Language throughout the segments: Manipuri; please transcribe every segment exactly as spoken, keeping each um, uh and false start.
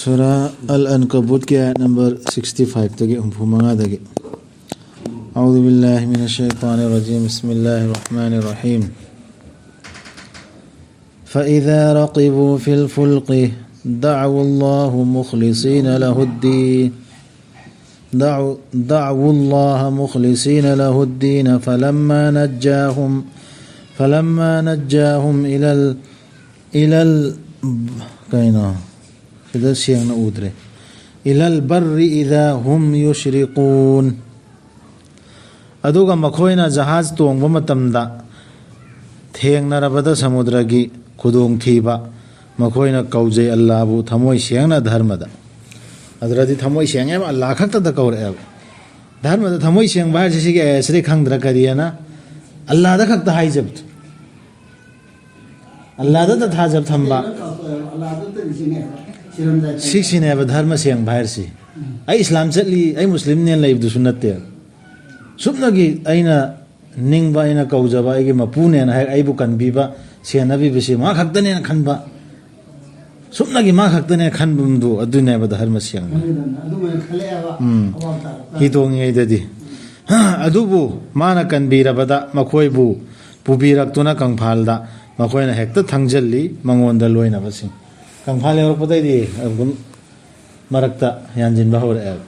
ꯁꯨꯔꯥ ꯑꯜ ꯑꯟꯀꯕꯨꯠꯀꯤ ꯑꯥꯌꯠ ꯅꯝꯕꯔ ꯁꯤꯛꯁꯇꯤ ꯐꯥꯏꯚꯇꯒꯤ ꯍꯨꯝꯐꯨ ꯃꯉꯥꯗꯒꯤ. أعوذ بالله من الشيطان الرجيم. بسم الله الرحمن الرحيم. فإذا ركبوا في الفلك دعوا الله مخلصين له الدين دعوا، دعوا الله مخلصين له الدين فلما نجاهم، فلما نجاهم إلى ال-، إلى ال-، ꯀꯩꯅꯣ? ꯁꯤꯗ ꯁꯦꯡꯅ ꯎꯗ꯭ꯔꯦ. إلى البر إذا هم يشركون. ꯑꯗꯨꯒ ꯃꯈꯣꯏꯅ ꯖꯍꯥꯖ ꯇꯣꯡꯕ ꯃꯇꯝꯗ ꯊꯦꯡꯅꯔꯕꯗ ꯁꯃꯨꯗ꯭ꯔꯒꯤ ꯈꯨꯗꯣꯡꯊꯤꯕ, ꯃꯈꯣꯏꯅ ꯀꯧꯖꯩ ꯑꯜꯂꯥꯕꯨ ꯊꯃꯣꯏ ꯁꯦꯡꯅ ꯙꯔꯃꯗ. ꯑꯗꯨꯗꯗꯤ ꯊꯃꯣꯏ ꯁꯦꯡꯉꯦꯕ, ꯑꯜꯂꯥ ꯈꯛꯇꯗ ꯀꯧꯔꯛꯑꯦꯕ. ꯙꯔꯃꯗ ꯊꯃꯣꯏ ꯁꯦꯡꯕ ꯍꯥꯏꯁꯦ ꯁꯤꯒꯤ ꯑꯥꯌꯠꯁꯤꯗꯩ ꯈꯪꯗ꯭ꯔꯥ? ꯀꯔꯤꯑꯅ? ꯑꯜꯂꯥꯗ ꯈꯛꯇ ꯍꯥꯏꯖꯕꯗꯣ, ꯑꯜꯂꯥꯗ ꯊꯥꯖꯕ ꯊꯝꯕ. ꯁꯤꯁꯤꯅꯦꯕ ꯙꯔꯃ ꯁꯦꯡꯕ ꯍꯥꯏꯔꯤꯁꯤ. ꯑꯩ ꯏꯁꯂꯥꯝ ꯆꯠꯂꯤ, ꯑꯩ ꯃꯨꯁꯂꯤꯝꯅꯦꯅ ꯂꯩꯕꯗꯨꯁꯨ ꯅꯠꯇꯦ. ꯁꯨꯞꯅꯒꯤ ꯑꯩꯅ ꯅꯤꯡꯕ, ꯑꯩꯅ ꯀꯧꯖꯕ ꯑꯩꯒꯤ ꯃꯄꯨꯅꯦꯅ ꯍꯥꯏ, ꯑꯩꯕꯨ ꯀꯟꯕꯤꯕ, ꯁꯦꯟꯅꯕꯤꯕꯁꯤ ꯃꯥ ꯈꯛꯇꯅꯦꯅ ꯈꯟꯕ, ꯁꯨꯞꯅꯒꯤ ꯃꯥ ꯈꯛꯇꯅꯦ ꯈꯟꯕꯗꯨ, ꯑꯗꯨꯅꯦꯕ ꯙꯔꯃ ꯁꯦꯡꯕ. ꯑꯗꯨꯃꯥꯏꯅ ꯈꯜꯂꯛꯑꯦꯕ. ꯎꯝ. ꯑꯋꯥꯕ ꯇꯥꯔꯛꯄ. ꯍꯤ ꯇꯣꯡꯉꯤꯉꯩꯗꯗꯤ. ꯑꯗꯨꯕꯨ ꯃꯥꯅ ꯀꯟꯕꯤꯔꯕꯗ ꯃꯈꯣꯏꯕꯨ ꯄꯨꯕꯤꯔꯛꯇꯨꯅ ꯀꯪꯐꯥꯜꯗ ꯃꯈꯣꯏꯅ ꯍꯦꯛꯇ ꯊꯪꯖꯜꯂꯤ ꯃꯉꯣꯟꯗ ꯂꯣꯏꯅꯕꯁꯤꯡ. ꯀꯪꯐꯥꯜ ꯌꯧꯔꯛꯄꯗꯩꯗꯤ ꯑꯗꯨꯝ ꯃꯔꯛꯇ ꯌꯥꯟꯁꯤꯟꯕ ꯍꯧꯔꯛꯑꯦꯕ.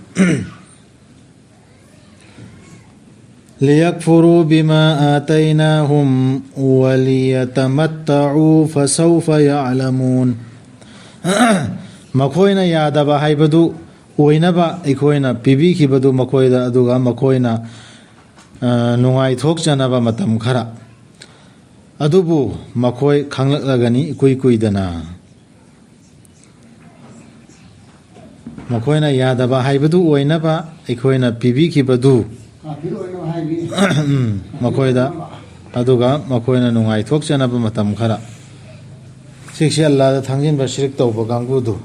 ليكفروا بما آتيناهم وليتمتعوا فسوف يعلمون. ꯃꯈꯣꯏꯅ ꯌꯥꯗꯕ ꯍꯥꯏꯕꯗꯨ ꯑꯣꯏꯅꯕ ꯑꯩꯈꯣꯏꯅ ꯄꯤꯕꯤꯈꯤꯕꯗꯨ ꯃꯈꯣꯏꯗ, ꯑꯗꯨꯒ ꯃꯈꯣꯏꯅ, ꯑ, ꯅꯨꯡꯉꯥꯏꯊꯣꯛꯆꯅꯕ ꯃꯇꯝ ꯈꯔ꯫ ꯑꯗꯨꯕꯨ ꯃꯈꯣꯏ ꯈꯪꯂꯛꯂꯒꯅꯤ ꯏꯀꯨꯏ ꯀꯨꯏꯗꯅ꯫ ꯃꯈꯣꯏꯅ ꯌꯥꯗꯕ ꯍꯥꯏꯕꯗꯨ ꯑꯣꯏꯅꯕ ꯑꯩꯈꯣꯏꯅ ꯄꯤꯕꯤꯈꯤꯕꯗꯨ, ꯀꯥꯐꯤꯔ ꯑꯣꯏꯅꯕ ꯍꯥꯏꯕꯤ꯫ ꯎꯝ, ꯃꯈꯣꯏꯗ, ꯑꯗꯨꯒ ꯃꯈꯣꯏꯅ ꯅꯨꯡꯉꯥꯏꯊꯣꯛꯆꯅꯕ ꯃꯇꯝ ꯈꯔ꯫ ꯁꯤꯛꯁꯤ ꯑꯜꯂꯥꯗ ꯊꯥꯡꯖꯤꯟꯕ, ꯁꯤꯔꯤꯛ ꯇꯧꯕ ꯀꯥꯡꯕꯨꯗꯨ꯫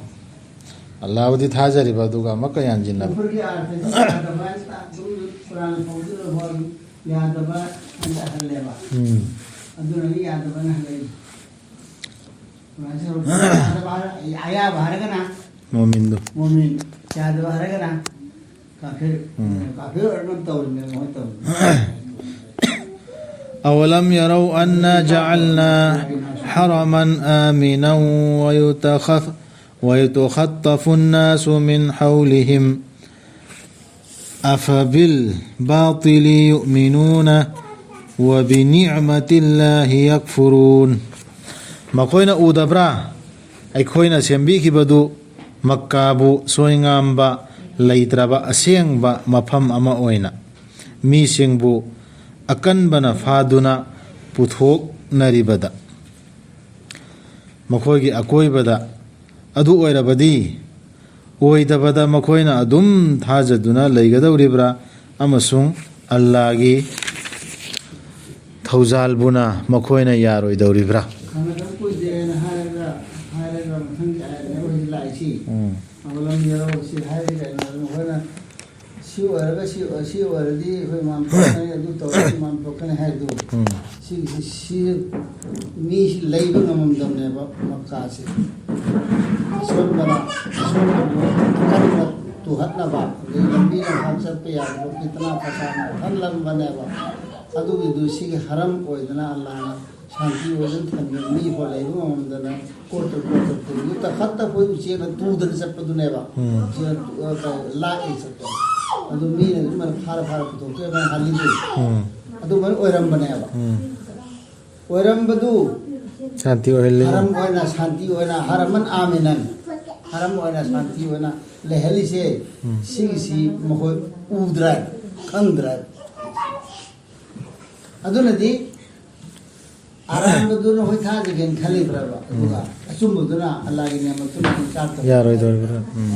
ꯑꯜꯂꯥꯕꯨꯗꯤ ꯊꯥꯖꯔꯤꯕ, ꯑꯗꯨꯒ ꯑꯃꯨꯛꯀ ꯌꯥꯟꯁꯤꯟꯅꯕ꯫ ꯀꯨꯐꯔꯒꯤ ꯑꯥꯔꯊꯁꯤ ꯌꯥꯗꯕ ꯍꯥꯏꯅ ꯑꯗꯨꯝ ꯀꯨꯔꯥꯟ ꯐꯥꯎꯗꯨꯅ ꯐꯥꯎ ꯑꯗꯨꯝ ꯌꯥꯗꯕ ꯍꯟꯗꯍꯜꯂꯦꯕ꯫ ꯎꯝ꯫ ꯑꯗꯨꯅꯅꯤ ꯌꯥꯗꯕꯅ ꯍꯜꯂꯛꯏ꯫ ꯀꯨꯔꯥꯟꯁꯤ ꯌꯥꯗꯕ ꯍꯥꯏꯔ-, ꯑꯌꯥꯕ ꯍꯥꯏꯔꯒꯅ ꯃꯣꯃꯤꯟꯗꯨ꯫ ꯃꯣꯃꯤꯟ꯫ ꯌꯥꯗꯕ ꯍꯥꯏꯔꯒꯅ ꯀꯥꯐꯤꯔ꯫ ꯎꯝ꯫ ꯀꯥꯐꯤꯔ ꯑꯣꯏꯔꯒ ꯇꯧꯔꯤꯅꯦ, ꯃꯣꯏ ꯇꯧꯔꯤꯅꯦ꯫ أولم يروا أنا جعلنا حرما آمنا ويتخ-، ويتخطف الناس من حولهم أفبالباطل يؤمنون وبنعمة الله يكفرون. ꯃꯈꯣꯏꯅ ꯎꯗꯕ꯭ꯔꯥ? ꯑꯩꯈꯣꯏꯅ ꯁꯦꯝꯕꯤꯈꯤꯕꯗꯨ ꯃꯛꯀꯥꯕꯨ ꯁꯣꯏꯉꯥꯝꯕ ꯂꯩꯇ꯭ꯔꯕ ꯑꯁꯦꯡꯕ ꯃꯐꯝ ꯑꯃ ꯑꯣꯏꯅ ꯃꯤꯁꯤꯡꯕꯨ ꯑꯀꯟꯕꯅ ꯐꯥꯗꯨꯅ ꯄꯨꯊꯣꯛꯅꯔꯤꯕꯗ꯫ ꯃꯈꯣꯏꯒꯤ ꯑꯀꯣꯏꯕꯗ꯫ ꯑꯗꯨ ꯑꯣꯏꯔꯕꯗꯤ ꯑꯣꯏꯗꯕꯗ ꯃꯈꯣꯏꯅ ꯑꯗꯨꯝ ꯊꯥꯖꯗꯨꯅ ꯂꯩꯒꯗꯧꯔꯤꯕ꯭ꯔꯥ ꯑꯃꯁꯨꯡ ꯑꯜꯂꯥꯒꯤ ꯊꯧꯖꯥꯜꯕꯨꯅ ꯃꯈꯣꯏꯅ ꯌꯥꯔꯣꯏꯗꯧꯔꯤꯕ꯭ꯔꯥ? ꯈꯪꯒꯗꯕ ꯀꯨꯏꯗꯦꯅ ꯍꯥꯏꯔꯒ, ꯍꯥꯏꯔꯒ ꯃꯊꯪꯒꯤ ꯑꯥꯌꯠꯅꯦꯕ ꯍꯧꯖꯤꯛ ꯂꯥꯛꯏꯁꯤ꯫ ꯎꯝ꯫ ꯑꯕꯂꯝ ꯌꯔꯧ ꯁꯤ ꯍꯥꯏꯔꯤ ꯀꯩꯅꯣ? ꯑꯗꯨ ꯃꯈꯣꯏꯅ ꯁꯤ ꯑꯣꯏꯔꯒ ꯁꯤ, ꯁꯤ ꯑꯣꯏꯔꯗꯤ ꯑꯩꯈꯣꯏ ꯏꯃꯥꯟ ꯊꯣꯛꯀꯅꯤ, ꯑꯗꯨ ꯇꯧꯔꯗꯤ ꯏꯃꯥꯟ ꯊꯣꯛꯀꯅꯤ ꯍꯥꯏꯕꯗꯨ꯫ ꯎꯝ꯫ ꯁꯤꯒꯤꯁꯤ, ꯁꯤ ꯃꯤꯁꯤ ꯂꯩꯕ ꯉꯝꯃꯝꯗꯕꯅꯦꯕ ꯃꯛꯀꯥꯁꯦ꯫ ꯑꯁꯣꯟꯕꯅ ꯑꯁꯣꯟꯕꯕꯨ ꯀꯟꯅ ꯇꯨꯍꯠꯅꯕ, ꯑꯗꯩ ꯂꯝꯕꯤ ꯂꯝꯈꯥꯡ ꯆꯠꯄ ꯌꯥꯗꯕ ꯐꯤꯇꯅꯥ ꯐꯁꯥꯅ ꯊꯜꯂꯝꯕꯅꯦꯕ꯫ ꯑꯗꯨꯒꯤꯗꯨ ꯁꯤꯒꯤ ꯍꯔꯝ ꯑꯣꯏꯗꯅ ꯑꯜꯂꯥꯍꯅ ꯁꯥꯟꯇꯤ ꯑꯣꯏꯗꯅ ꯊꯝꯃꯤ, ꯃꯤ ꯐꯥꯎ ꯂꯩꯕ ꯉꯝꯃꯝꯗꯅ ꯀꯣꯠꯇ ꯀꯣꯠꯇ ꯄꯨꯔꯤ꯫ ꯇꯈꯠꯇ ꯑꯩꯈꯣꯏ ꯎꯆꯦꯛꯅ ꯇꯨꯗꯅ ꯆꯠꯄꯗꯨꯅꯦꯕ꯫ ꯎꯝ꯫ ꯎꯆꯦꯛꯅ ꯇꯨ-, ꯑ, ꯀ-, ꯂꯥꯛꯑꯦ ꯆꯠꯄ꯫ ꯑꯗꯨ ꯃꯤꯅ ꯑꯗꯨꯃꯥꯏꯅ ꯐꯥꯔ ꯐꯥꯔ ꯄꯨꯊꯣꯛꯇꯣꯏꯅ ꯍꯥꯜꯂꯤꯗꯨ꯫ ꯎꯝ꯫ ꯑꯗꯨꯃꯥꯏꯅ ꯑꯣꯏꯔꯝꯕꯅꯦꯕ꯫ ꯎꯝ꯫ ꯑꯣꯏꯔꯝꯕꯗꯨ ꯁꯥꯟꯇꯤ ꯑꯣꯏꯍꯜꯂꯤ꯫ ꯍꯔꯝ ꯑꯣꯏꯅ ꯁꯥꯟꯇꯤ ꯑꯣꯏꯅ, ꯍꯔꯃꯟ ꯑꯥꯃꯤꯅꯟ, ꯍꯔꯝ ꯑꯣꯏꯅ ꯁꯥꯟꯇꯤ ꯑꯣꯏꯅ ꯂꯩꯍꯜꯂꯤꯁꯦ, ꯎꯝ꯫ ꯁꯤꯒꯤꯁꯤ ꯃꯈꯣꯏ ꯎꯗ꯭ꯔꯦ, ꯈꯪꯗ꯭ꯔꯦ꯫ ꯑꯗꯨꯅꯗꯤ ꯑꯔꯥꯟꯕꯗꯨꯅ ꯍꯣꯏ ꯊꯥꯖꯒꯦꯅ ꯈꯜꯂꯤꯕ꯭ꯔꯕ? ꯑꯗꯨꯒ ꯎꯝ꯫ ꯑꯆꯨꯝꯕꯗꯨꯅ ꯑꯜꯂꯥꯒꯤ ꯅꯤꯌꯥꯃꯠꯇꯨꯅ ꯑꯗꯨꯝ ꯆꯥꯔꯛꯇꯕ? ꯌꯥꯔꯣꯏꯗꯧꯔꯤꯕ꯭ꯔꯥ? ꯎꯝ꯫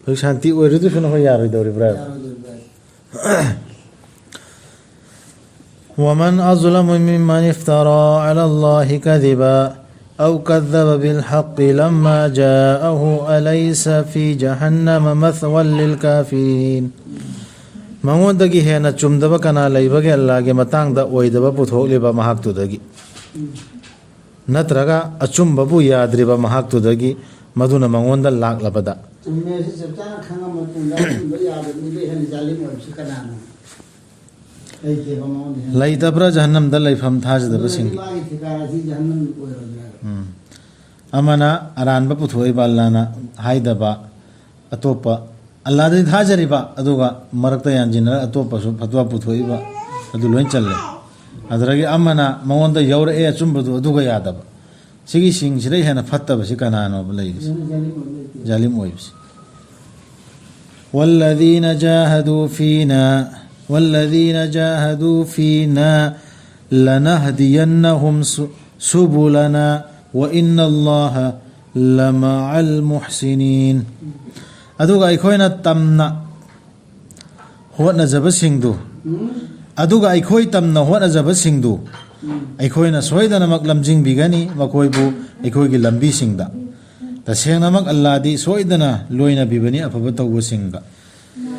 ꯍꯧꯖꯤꯛ ꯁꯥꯟꯇꯤ ꯑꯣꯏꯔꯗꯨꯁꯨ ꯅꯈꯣꯏ ꯌꯥꯔꯣꯏꯗꯧꯔꯤꯕ꯭ꯔꯥ? ꯌꯥꯔꯣꯏꯗꯧꯔꯤꯕ꯭ꯔꯥ? ومن أظلم ممن افترى على الله كذبا أو كذب بالحق لما جاءه أليس في جهنم مثوى للكافرين. ꯃꯉꯣꯟꯗꯒꯤ ꯍꯦꯟꯅ ꯆꯨꯝꯗꯕ ꯀꯅꯥ ꯂꯩꯕꯒꯦ ꯑꯜꯂꯥꯒꯤ ꯃꯇꯥꯡꯗ ꯑꯣꯏꯗꯕ ꯄꯨꯊꯣꯛꯂꯤꯕ ꯃꯍꯥꯛꯇꯨꯗꯒꯤ? ꯅꯠꯇ꯭ꯔꯒ ꯑꯆꯨꯝꯕꯕꯨ ꯌꯥꯗ꯭ꯔꯤꯕ ꯃꯍꯥꯛꯇꯨꯗꯒꯤ ꯃꯗꯨꯅ ꯃꯉꯣꯟꯗ ꯂꯥꯛꯂꯕꯗ꯫ ꯆꯨꯝꯃꯦ꯫ ꯑꯁꯤ ꯆꯞ ꯆꯥꯅ ꯈꯪꯉ ꯃꯇꯨꯡꯗ ꯑꯆꯨꯝꯕ ꯌꯥꯕ ꯃꯤꯗ ꯍꯦꯟꯅ ꯖꯥꯂꯤꯝ ꯑꯣꯏꯕꯁꯤ ꯀꯅꯥꯅꯣ? ꯂꯩꯇꯦꯕ ꯃꯉꯣꯟꯗ ꯍꯦꯟꯅ꯫ ꯂꯩꯇꯕ꯭ꯔꯥ ꯖꯍꯟꯅꯝꯗ ꯂꯩꯐꯝ ꯊꯥꯖꯗꯕꯁꯤꯡ? ꯑꯗꯨꯅꯗꯤ ꯃꯥꯒꯤ ꯊꯤꯀꯥꯔꯥꯁꯤ ꯖꯍꯟꯅꯝ ꯑꯣꯏꯔꯣꯏꯗ꯭ꯔꯥ? ꯎꯝ꯫ ꯑꯃꯅ ꯑꯔꯥꯟꯕ ꯄꯨꯊꯣꯛꯏꯕ ꯑꯜꯂꯥꯅ ꯍꯥꯏꯗꯕ, ꯑꯇꯣꯞꯄ ꯑꯜꯂꯥꯗꯗꯤ ꯊꯥꯖꯔꯤꯕ, ꯑꯗꯨꯒ ꯃꯔꯛꯇ ꯌꯥꯟꯁꯤꯟꯅꯔ ꯑꯇꯣꯞꯄꯁꯨ ꯐꯠꯋꯥ ꯄꯨꯊꯣꯛꯏꯕ, ꯑꯗꯨ ꯂꯣꯏ ꯆꯜꯂꯦ꯫ ꯑꯗꯨꯗꯒꯤ ꯑꯃꯅ ꯃꯉꯣꯟꯗ ꯌꯧꯔꯛꯑꯦ ꯑꯆꯨꯝꯕꯗꯨ, ꯑꯗꯨꯒ ꯌꯥꯗꯕ꯫ ꯁꯤꯒꯤꯁꯤꯡꯁꯤꯗ ꯍꯦꯟꯅ ꯐꯠꯇꯕꯁꯤ ꯀꯅꯥꯅꯣꯕ ꯂꯩꯔꯤꯁꯦ? ꯖꯍꯟꯅꯝ ꯑꯣꯏꯔꯣꯏ꯫ ꯖꯥꯂꯤꯝ ꯑꯣꯏꯕꯁꯤ꯫ والذين جاهدوا فينا، والذين جاهدوا فينا لنهدينهم س-، سبلنا وإن الله لمع المحسنين. ꯑꯗꯨꯒ ꯑꯩꯈꯣꯏꯅ ꯇꯝꯅ ꯍꯣꯠꯅꯖꯕꯁꯤꯡꯗꯨ, ꯎꯝ? ꯑꯗꯨꯒ ꯑꯩꯈꯣꯏ ꯇꯝꯅ ꯍꯣꯠꯅꯖꯕꯁꯤꯡꯗꯨ ꯎꯝ꯫ ꯑꯩꯈꯣꯏꯅ ꯁꯣꯏꯗꯅꯃꯛ ꯂꯝꯖꯤꯡꯕꯤꯒꯅꯤ, ꯃꯈꯣꯏꯕꯨ ꯑꯩꯈꯣꯏꯒꯤ ꯂꯝꯕꯤꯁꯤꯡꯗ꯫ ꯇꯁꯦꯡꯅꯃꯛ ꯑꯜꯂꯥꯗꯤ ꯁꯣꯏꯗꯅ ꯂꯣꯏꯅꯕꯤꯕꯅꯤ ꯑꯐꯕ ꯇꯧꯕꯁꯤꯡꯒ꯫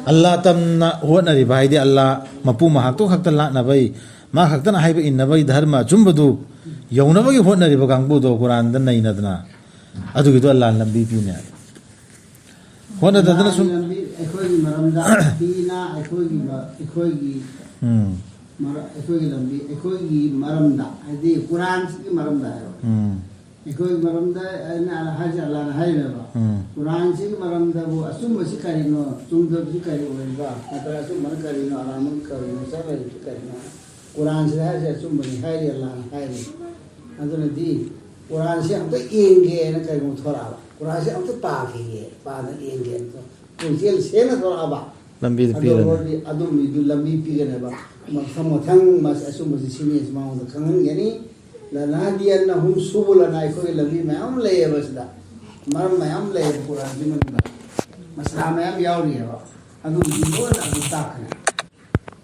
ꯑꯜꯂꯥ ꯇꯝꯅ ꯍꯣꯠꯅꯔꯤꯕ ꯍꯥꯏꯗꯤ ꯑꯜꯂꯥ ꯃꯄꯨ ꯃꯍꯥꯛꯇꯣ ꯈꯛꯇ ꯂꯥꯠꯅꯕꯩ, ꯃꯥ ꯈꯛꯇꯅ ꯍꯥꯏꯕ ꯏꯟꯅꯕꯩ ꯙꯔꯃ ꯑꯆꯨꯝꯕꯗꯨ ꯌꯧꯅꯕꯒꯤ ꯍꯣꯠꯅꯔꯤꯕ ꯀꯥꯡꯕꯨꯗꯣ ꯀꯨꯔꯥꯟꯗ ꯅꯩꯅꯗꯅ ꯑꯗꯨꯒꯤꯗꯣ ꯑꯜꯂꯥꯅ ꯂꯝꯕꯤ ꯄꯤꯅꯦ ꯍꯥꯏ꯫ ꯍꯣꯠꯅꯗꯗꯅ ꯁꯨꯝ ꯂꯝꯕꯤ ꯑꯩꯈꯣꯏꯒꯤ ꯃꯔꯝꯗ, ꯐꯤꯅ ꯑꯩꯈꯣꯏꯒꯤ ꯃ-, ꯑꯩꯈꯣꯏꯒꯤ ꯎꯝ꯫ ꯃꯔ-, ꯑꯩꯈꯣꯏꯒꯤ ꯂꯝꯕꯤ, ꯑꯩꯈꯣꯏꯒꯤ ꯃꯔꯝꯗ, ꯍꯥꯏꯗꯤ ꯀꯨꯔꯥꯟꯁꯤꯒꯤ ꯃꯔꯝꯗ ꯍꯥꯏꯕ꯫ ꯎꯝ꯫ ꯑꯩꯈꯣꯏꯒꯤ ꯃꯔꯝꯗ ꯑꯩꯅ ꯍꯥꯏꯁꯦ ꯑꯜꯂꯥꯅ ꯍꯥꯏꯔꯦꯕ꯫ ꯎꯝ꯫ ꯀꯨꯔꯥꯟꯁꯤꯒꯤ ꯃꯔꯝꯗꯕꯨ ꯑꯆꯨꯝꯕꯁꯤ ꯀꯔꯤꯅꯣ, ꯆꯨꯝꯗꯕꯁꯤ ꯀꯔꯤ ꯑꯣꯏꯔꯤꯕ, ꯅꯠꯇ꯭ꯔꯒ ꯑꯆꯨꯝꯕꯅ ꯀꯔꯤꯅꯣ, ꯑꯔꯥꯟꯕꯅ ꯀꯔꯤꯅꯣ, ꯆꯠꯅꯔꯤꯕꯁꯤ ꯀꯔꯤꯅꯣ? ꯀꯨꯔꯥꯟꯁꯤꯗ ꯍꯥꯏꯁꯦ ꯑꯆꯨꯝꯕꯅꯤ ꯍꯥꯏꯔꯤ, ꯑꯜꯂꯥꯅ ꯍꯥꯏꯔꯤ꯫ ꯑꯗꯨꯅꯗꯤ ꯀꯨꯔꯥꯟꯁꯦ ꯑꯝꯇ ꯌꯦꯡꯒꯦꯅ ꯀꯔꯤꯒꯨꯝꯕ ꯊꯣꯔꯛꯑꯕ, ꯀꯨꯔꯥꯟꯁꯦ ꯑꯝꯇ ꯄꯥꯈꯤꯒꯦ, ꯄꯥꯗꯅ ꯌꯦꯡꯒꯦꯅ ꯄꯨꯛꯆꯦꯜ ꯁꯦꯡꯅ ꯊꯣꯔꯛꯑꯕ꯫ ꯂꯝꯕꯤꯗ ꯑꯗꯨ ꯄꯤꯔꯅꯤ꯫ ꯑꯣꯏꯔꯗꯤ ꯑꯗꯨ ꯃꯤꯗꯨ ꯂꯝꯕꯤ ꯄꯤꯒꯅꯦꯕ꯫ ꯃꯊꯪ ꯃꯊꯪ ꯃꯥꯁꯦ ꯑꯆꯨꯝꯕꯁꯤ ꯁꯤꯅꯤ ꯍꯥꯏꯁꯤ ꯃꯉꯣꯟꯗ ꯈꯪꯍꯟꯒꯅꯤ꯫ ꯂꯅꯍꯗꯤꯌꯟꯅꯍꯨꯝ ꯁꯨꯕꯨꯂꯅ, ꯑꯩꯈꯣꯏꯒꯤ ꯂꯝꯕꯤ ꯃꯌꯥꯝ ꯑꯃ ꯂꯩꯌꯦꯕ ꯁꯤꯗ꯫ ꯃꯔꯝ ꯃꯌꯥꯝ ꯂꯩꯌꯦꯕ ꯀꯨꯔꯥꯟꯒꯤ ꯃꯅꯨꯡꯗ꯫ ꯃꯁꯂꯥ ꯃꯌꯥꯝ ꯌꯥꯎꯔꯤꯑꯕ꯫ ꯑꯗꯨꯒꯤꯗꯤ ꯂꯣꯏꯅ ꯑꯗꯨ ꯇꯥꯛꯀꯅꯤ꯫